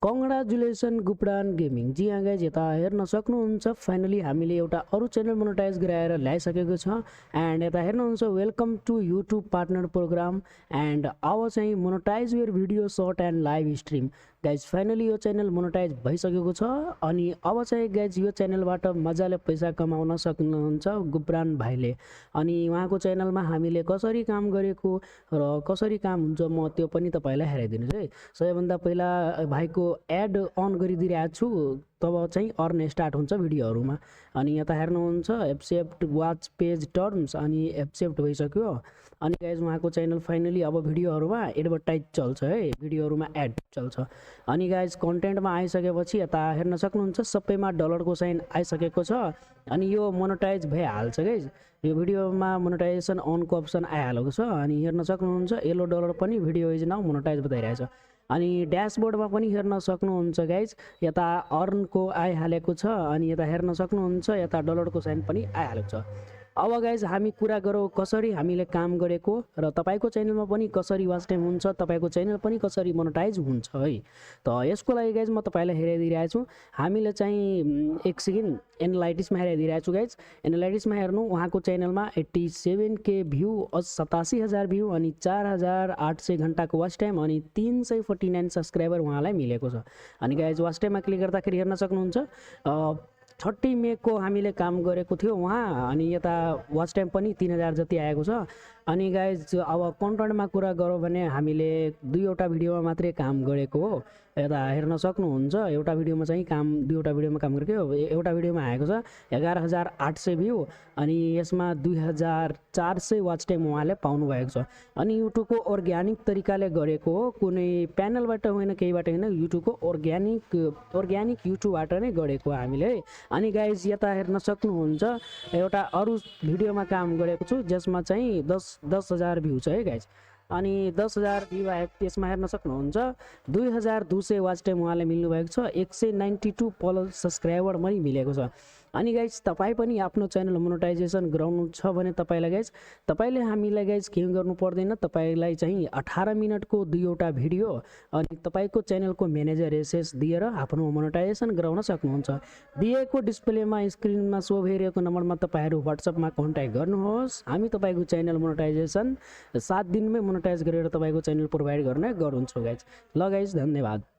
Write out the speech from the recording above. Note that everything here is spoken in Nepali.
Congratulation गुप्रान gaming. जी हाँ गाइज, यता हेर्न सक्नुहुन्छ फाइनली हामीले एउटा अरू च्यानल मोनेटाइज गराएर ल्याइसकेको छ। एन्ड यता हेर्नुहुन्छ welcome to YouTube partner program and अब चाहिँ monetize your video short and live stream. Guys finally यो च्यानल मोनेटाइज भइसकेको छ अनि अब चाहिँ गाइज यो च्यानलबाट मजाले पैसा कमाउन सक्नुहुन्छ गुप्रान भाइले। अनि उहाँको च्यानलमा हामीले कसरी काम गरेको र कसरी काम हुन्छ म त्यो पनि तपाईँलाई हेराइदिनुहोस् है। सबैभन्दा पहिला भाइको एड अन गरिदिइरहेको छु, तब चाहिँ अर्न स्टार्ट हुन्छ भिडियोहरूमा। अनि यता हेर्नुहुन्छ एक्सेप्ट वाच पेज टर्म्स अनि एक्सेप्ट भइसक्यो। अनि गाइज उहाँको च्यानल फाइनली अब भिडियोहरूमा एडभर्टाइज चल्छ है, भिडियोहरूमा एड चल्छ। अनि गाइज कन्टेन्टमा आइसकेपछि यता हेर्न सक्नुहुन्छ सबैमा डलरको साइन आइसकेको छ अनि यो मोनेटाइज भइहाल्छ गाइज। यो भिडियोमा मोनेटाइजेसन अनको अप्सन आइहालेको छ अनि हेर्न सक्नुहुन्छ येलो डलर पनि भिडियो इज नाउ मोनेटाइज बताइरहेछ। अनि ड्यासबोर्डमा पनि हेर्न सक्नुहुन्छ गाइज यता अर्नको आइहालेको छ अनि यता हेर्न सक्नुहुन्छ यता डलरको साइन पनि आइहालेको छ। अब गाइज हामी कुरा गरौँ कसरी हामीले काम गरेको र तपाईँको च्यानलमा पनि कसरी वाच टाइम हुन्छ, तपाईँको च्यानल पनि कसरी मोनेटाइज हुन्छ है। त यसको लागि गाइज म तपाईँलाई हेराइदिइरहेको छु। हामीले चाहिँ एक सेकेन्ड एनालाइटिक्समा हेराइदिइरहेको छु गाइज। एनालाइटिक्समा हेर्नु उहाँको च्यानलमा 87K भ्यू, 87,000 भ्यू अनि 4,800 घन्टाको वाच टाइम अनि 349 सब्सक्राइबर उहाँलाई मिलेको छ। अनि गाइज वाच टाइममा क्लिक गर्दाखेरि हेर्न सक्नुहुन्छ 30 मे को हामीले काम गरेको थियो उहाँ अनि यता वाच टाइम पनि 3000 जति आएको छ। अनि गाइज अब कन्टेन्टमा कुरा गरौँ भने हामीले 2वटा भिडियोमा मात्रै काम गरेको हो। यता हेर्न सक्नुहुन्छ एउटा भिडियोमा चाहिँ काम 2वटा भिडियोमा काम गरेको हो। एउटा भिडियोमा आएको छ 11,800 भ्यू अनि यसमा 2,400 वाच टाइम उहाँले पाउनु भएको छ। अनि युट्युबको अर्ग्यानिक तरिकाले गरेको हो, कुनै प्यानलबाट होइन केहीबाट होइन, युट्युबको अर्ग्यानिक युट्युबबाट नै गरेको हो हामीले। अनि गाइज यता हेर्न सक्नुहुन्छ एउटा अरू भिडियोमा काम गरेको छु जसमा चाहिँ 10,000 भ्यू छ है गाइज। अनि 10,000 भ्यू आएको त्यसमा हेर्न सक्नुहुन्छ 2,200 वाच टाइम उहाँले मिल्नुभएको छ, 192 प्लस सब्सक्राइबर पनि मिलेको छ। अनि गाइज तपाईँ पनि आफ्नो च्यानल मोनेटाइजेसन गराउनु छ भने तपाईँले हामीलाई गाइज के गर्नु पर्दैन, तपाईँलाई चाहिँ 18 मिनटको 2वटा भिडियो अनि तपाईँको च्यानलको म्यानेजर एसेस दिएर आफ्नो मोनेटाइजेसन गराउन सक्नुहुन्छ। दिएको डिस्प्लेमा स्क्रिनमा सो भइरहेको नम्बरमा तपाईँहरू व्हाट्सएपमा कन्ट्याक्ट गर्नुहोस्। हामी तपाईँको च्यानल मोनेटाइजेसन 7 दिनमै मोनेटाइज गरेर तपाईँको च्यानल प्रोभाइड गर्ने गरुन्छौँ गाइज। ल गाइज धन्यवाद।